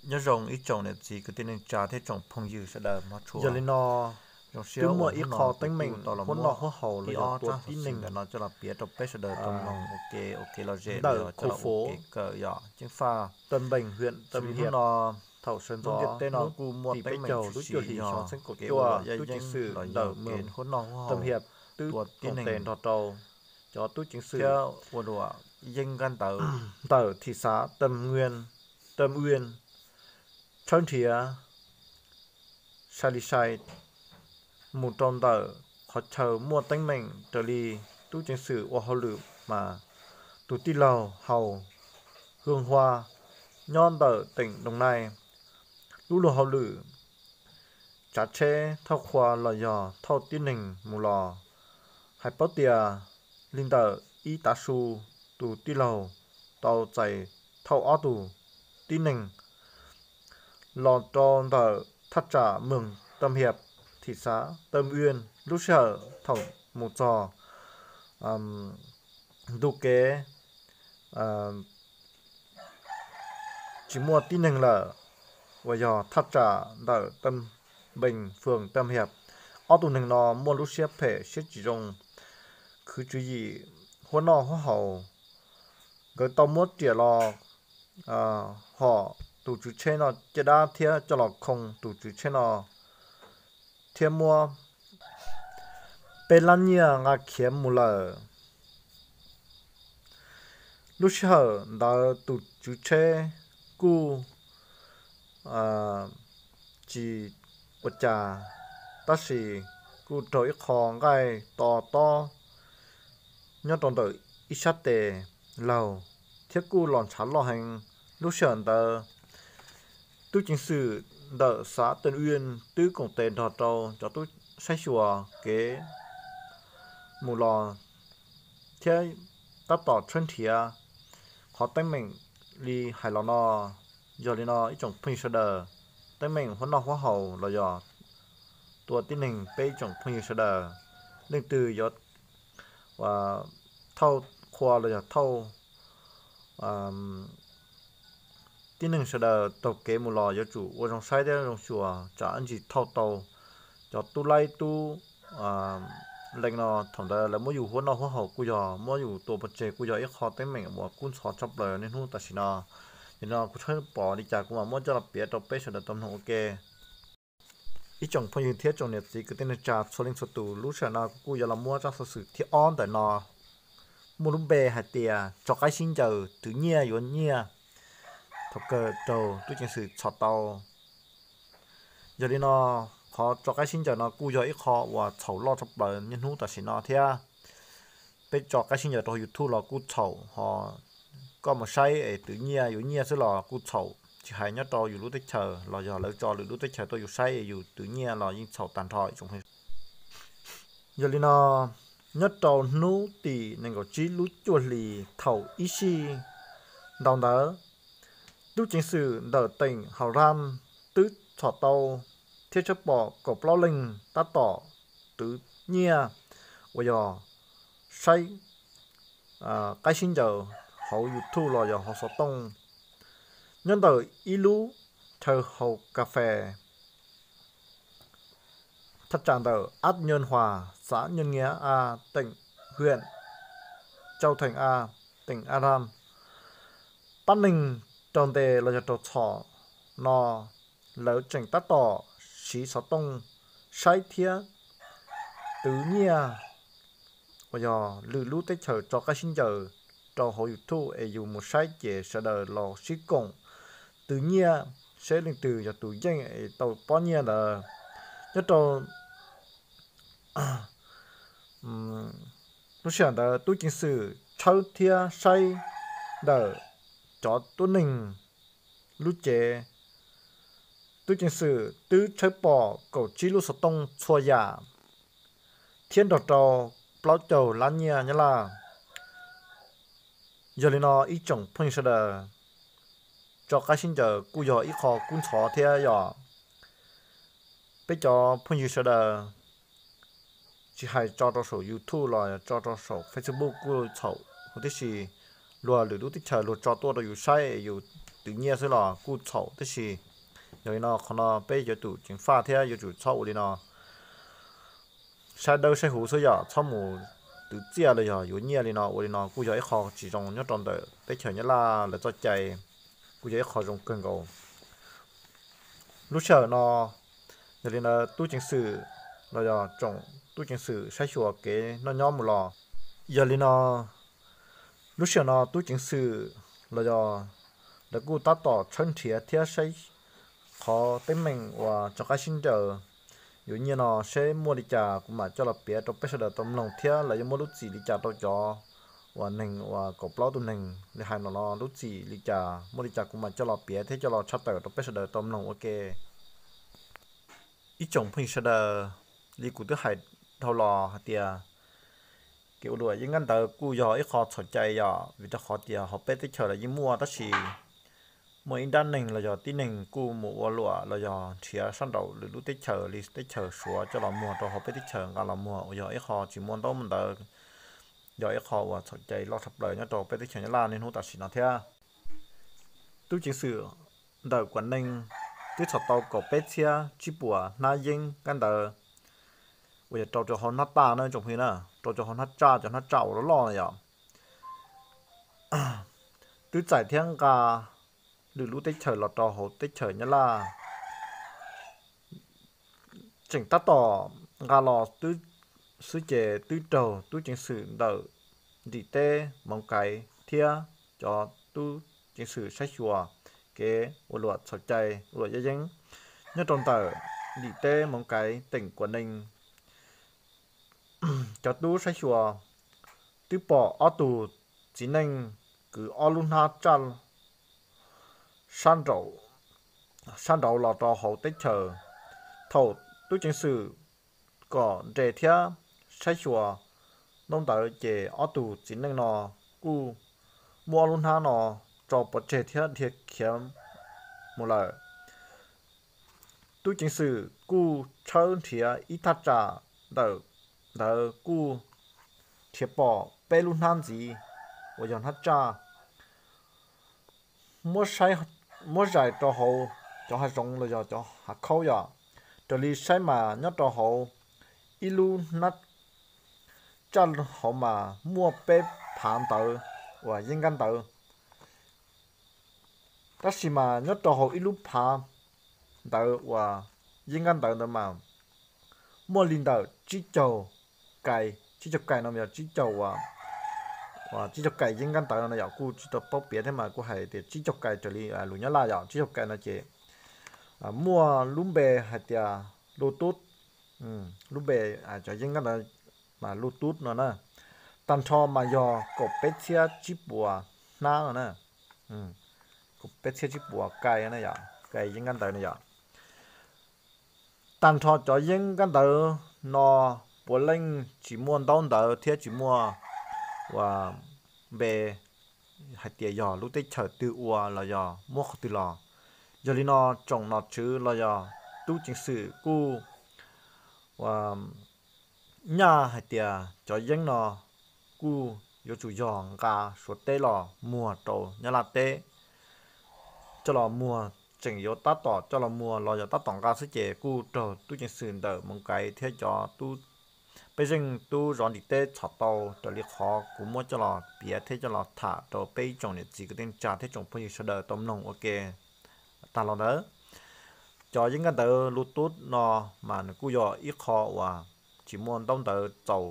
Nyob zoo ib tsoom niam txiv kwv tij neej tsa thiab tsoom phooj ywg sawv daws hmov tshua. Yog li no, zoo siab twb muaj ib qho teeb meem huab noj huab haus los yog tua tib neeg ntawm no coj los piav rau peb sawv daws tau mloog ua ke, ua kev lom zem ntawm khu fov Tân Bình, huyện Tân Hiệp. Thaum sawv ntxov hnub tim peb caug lub cuaj hlis xyoo ob txhiab kaum cuaj, tub ceev xwm ntawm Tân Hiệp twb koom tes nrog rau cov tub ceev xwm ntawm thị xã Tân Uyên, Tân Uyên, tshawb nrhiav sai li sai mus rau ntawm qhov chaw muaj teeb meem raws li tub ceev xwm ua hauj lwm mas tus tij laug Hau Hương Hoa nyob ntawm tỉnh Đồng Nai, lub luag hauj lwm tsav tsheb thauj qhua los yog thauj tib neeg mus los, hais paub tias li ntawm ib tav su tus tij laug tau txais thauj ob tug tib neeg los rau ntawm thaj tsam mws Tân Hiệp, thị xã Tân Uyên. Lub sij hawm thaum mus txog ntu kev tsis muaj tib neeg lawm, uas yog thaj tsam ntawm Tân Bình, phường Tân Hiệp, ob tug neeg no muaj lub siab phem siab tsis zoo, khwv tswv yim huab noj huab haus. Nkawd tau muab riam los hom tus tswv tsheb no caj dab thiab coj los khoo tus tswv tsheb no thiab muab peb lab nyiaj nqa khiav mus lawm. Lub sij hawm ntawd tus tswv tsheb kuj tsis ua cas, tab sis kuj raug ib qho nqaij to tob nyob rau ntawm ib sab tes laug thiab kuj los ntshav loj heev. Lub sij hawm ntawd tub ceev xwm ntawm xã Tân Uyên twb koom tes nrog rau cov tub saib xyuas kev mus los thiab tab tom tshawb nrhiav qhov teeb meem li hais los no. Yog li no ib tsoom phooj ywg sawv daws, teeb meem huab noj huab haus los yog tua tib neeg peb ib tsoom phooj ywg sawv daws, leej twg yuav thauj qhua los yog thauj tib neeg sawv daws taug kev mus los yuav tsum ua zoo saib thiab zoo xyuas tsam ib ntsis thauj tau cov tub laib tub leej no. Thaum ntawd lawv muab yus huab noj huab haus kuj yog muab yus tua pov tseg kuj yog ib qho teeb meem uas kub ntxhov tshaj plaws niaj hnub tam sim no. Yog li no kuv txhawb pom li cas kuv mam muab coj los piav rau peb sawv daws tau mloog ua ke. Ib tsoom phooj ywg thiab tsoom niam txiv kwv tij neej tsa txhua leej txhua tus, lub sij hawm no kuv kuj yuav los muab tsab xov xwm thib ob ntawm no muaj lub npe hais tias tso qaib sib ncaws twv nyiaj yuav nyiaj thaum kawg raug tub ceev xwm txhom tau. Yog li no, qhov tso qaib sib ncaws no kuj yog ib qho uas txhaum loj tshaj plaws niaj hnub tam sim no thiab. Peb tso qaib sib ncaws rau YouTube los kuj txhaum, ho koj mus saib es twv nyiaj yuav nyiaj xwb los kuj txhaum, tsis hais nyob rau yus lub teb chaws los yog lawv tso lwm lub teb chaws tuaj yus saib es yus twv nyiaj los yeej txhaum tag nrho ib tsoom. Yog li no, nyob rau hnub tim nees nkaum tsib lub cuaj hlis thaum ib sij ntau ntawd, tub ceev xwm ntawm teem Hauv Raj twb txhom tau thiab tshawb pom kaum plaub leej tab tom twv nyiaj uas yog saib qaib sib ncaws hauv YouTube los yog hauv xov tooj nyob ntawm ib lub chaw haus kas fes thaj tsam ntawm Áp Nhơn Hòa, xã Nhơn Nghĩa A, tỉnh huyện Châu Thành A, tỉnh An Giang. Pab neeg raug ntes los yog raug txhom no, lawv tseem tab tom siv xov tooj saib thiab twv nyiaj uas yog lwm lub teb chaws tso qaib sib ncaws rau hauv YouTube es yus mus saib ces sawv daws los sib koom twv nyiaj seb leej twg yog tus yeej es tau pob nyiaj ntawd. Nyob rau lub sij hawm ntawd tub ceev xwm tshawb thiab saib ntawm cov tuab neeg lub cev, tub ceev xwm twb tshawb pom kaum tsib lub xov tooj txhua yam thiab nrog rau plaub caug lab nyiaj Nyab Laj. Yog li no ib tsoom phooj ywg sawv daws, tso qaib sib ncaws kuj yog ib qho kub ntxhov thiab yom. Peb cov phooj ywg sawv daws tsis hais tso rau saum YouTube los tso rau saum Facebook kuj txhaum huv tib si. Luag lwm lub teb chaws luag tso tuaj rau yus saib es yus twv nyiaj xwb los kuj txhaum tab sis yog li no qhov no peb yuav tsum ceev faj thiab yuav tsum txhob ua li no, saib dawb saib huv xwb yom, txhob mus twv txiaj los yog yuav nyiaj li no. Ua li no kuj yog ib qho tsis zoo nyob rau ntawm teb chaws Nyab Laj lawv txoj cai, kuj yog ib qho zoo kawg nkaus. Lub sij hawm no yog li ntawd tub ceev xwm los yog tsoom tub ceev xwm saib xyuas kev noj nyob mus los. Yog li no lub sij hawm no tub ceev xwm los yog lawv kuj tab tom tshawb nrhiav thiab saib qhov teeb meem uas rov qab sib nraws yuav nyiaj no seb muaj li cas kuv mam coj los piav rau peb sawv daws tau mloog thiab lawv yuav muab lub txim li cas rau cov uas neeg uas kaum plaub tus neeg li hais no los lub txim li cas muaj li cas kuv mam coj los piav thiab coj los tshaj tawm rau peb sawv daws tau mloog ua ke. Ib tsoom phooj ywg sawv daws, li kuv twb hais dhau los hais tias kev ua luam yeeb nkab ntawd kuj yog ib qho txhaum cai yom, vim rau qhov tias hauv peb teb chaws los yeej muaj tab sis muaj ib nrab neeg los yog tib neeg kuj mus ua luam los yog nrhiav sab nraum lwm lub teb chaws li teb chaws Suav coj los muag rau hauv peb teb chaws nqa los muag uas yog ib qho tsis muaj ntaub ntawv, yog ib qho uas txhaum cai loj tshaj plaws nyob rau peb teb chaws Nyab Laj niaj hnub tam sim no thiab. Tub ceev xwm ntawm Kuam Neeg twb txhom tau kaum peb txhiab tsib puas hnab yeeb nkab ntawd uas yog rau rau hauv hnab taj na tsoom phooj ywg na, rau rau hauv hnab tsaj, cov hnab tsaj uas loj loj na yom, twb txais thiab nqa lwm lub teb chaws los rau hauv teb chaws Nyab Laj. Tseem tab tom nqa los xwb ces twb raug tub ceev xwm ntawm nrim teb Moov Kaiv thiab cov tub ceev xwm saib xyuas kev ua luam txhaum cai ua luam yeeb nyob rau ntawm nrim teb Moov Kaiv teem Kuam Neeg, cov tub saib xyuas twb pom ob tug txiv neej kwv ob lub hnab tsaj sab nraud los rau hauv teb chaws. Thaum tub ceev xwm kom nres thiab saib xyuas ntaub ntawv ces ob tug txiv neej no kuj muab ob lub hnab no tso pov tseg thiab dhia khiav mus lawm. Tub ceev xwm kuj tshawb nrhiav ib thaj tsam ntawm ntawd kuj nrhiav pom peb lub hnab ntxiv uas yog hnab tsaj muab zais rau hauv cov hav zoov los yog cov hav khaub yom. Raws li saib mas nyob rau hauv ib lub hnab tsaj hauv mas muaj peb phav ntawv uas yeeb nkab ntawv, tab sis mas nyob rau hauv ib lub phav ntawv uas yeeb nkab ntawv ntawd mas muaj li ntawm tsib caug kais, tsib caug kais no yog tsib caug, tsib caug kais yeeb nkab ntawv no yom, kuj tsis tau paub piav thiab mas kuj hais tias tsib caug kais raws li lus Nyab Laj yom, tsib caug kais no ces muaj lub npe hais tias lub tub, lub npe cov yeeb nkab ntawv mas lub tub no na. Tag nrho mas yog kaum peb txhiab tsib puas hnab no na, kaum peb txhiab tsib puas kais, kais yeeb nkab ntawv no yom. Tag nrho cov yeeb nkab ntawv no puav leej tsis muaj ntaub ntawv thiab tsis muaj uas npe hais tias yog lub teb chaws twg ua los yog muab qhov twg los. Yog li no tsoom nom tswv los yog tub ceev xwm kuj nyaj hais tias cov yeeb no kuj yuav tsum yog nqa Suav teb los muag rau Nyab Laj teb, coj los muag, tseem yuav tab tom coj los muag los yog tab tom nqa xwb ces kuj raug tub ceev xwm ntawm Moov Kaiv thiab cov tub, peb zeej tub zov nrim teb txhom tau raws li qhov kuv muab coj los piav thiab coj los tham rau peb ib tsoom niam txiv kwv tij neej tsa thiab tsoom phooj ywg sawv daws tau mloog ua ke tag los ntawd. Cov yeeb nkab ntawv lub tub no mas nws kuj yog ib qho uas tsis muaj ntaub ntawv txaus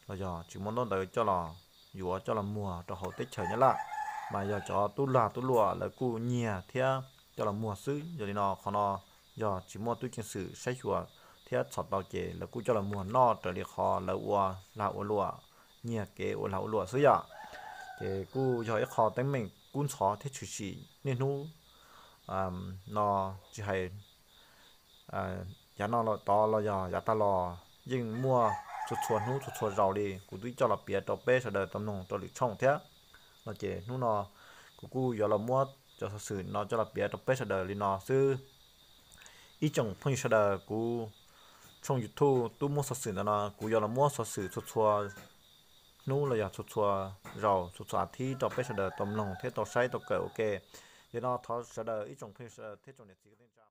los yog tsis muaj ntaub ntawv coj los yuav coj los muag rau hauv teb chaws Nyab Laj, mas yog cov tub lag tub luam lawv kuj nyiag thiab coj los muag xwb. Yog li no qhov no yog tsis muaj tub ceev xwm saib xyuas thiab txhom tau ces lawv kuj coj los muag noj raws li qhov lawv ua lag ua luam, nyiag kev ua lag ua luam xwb yom. Ces kuj yog ib qho teeb meem kub ntxhov thiab tshwm sim niaj hnub no, tsis hais yav no los tod los yog yav tag los yeej muaj txhua txhua hnub txhua txhua zaus li. Kuv twb coj los piav rau peb sawv daws tau mloog rau lwm tshooj thiab no ces hnub no kuv kuj yuav los muab cov xov xwm no coj los piav rau peb sawv daws li no xwb. Ib tsoom phooj ywg sawv daws, kuv tshooj YouTube tub muab xov xwm ntawm no kuv yuav los muab xov xwm txhua txhua hnub los yog txhua txhua zaus txhua txhua a thib rau peb sawv daws tau mloog thiab tau saib tau kawm ua ke. Ces no thov sawv daws ib tsoom phooj ywg sawv daws thiab tsoom niam txiv kwv tij neej tsa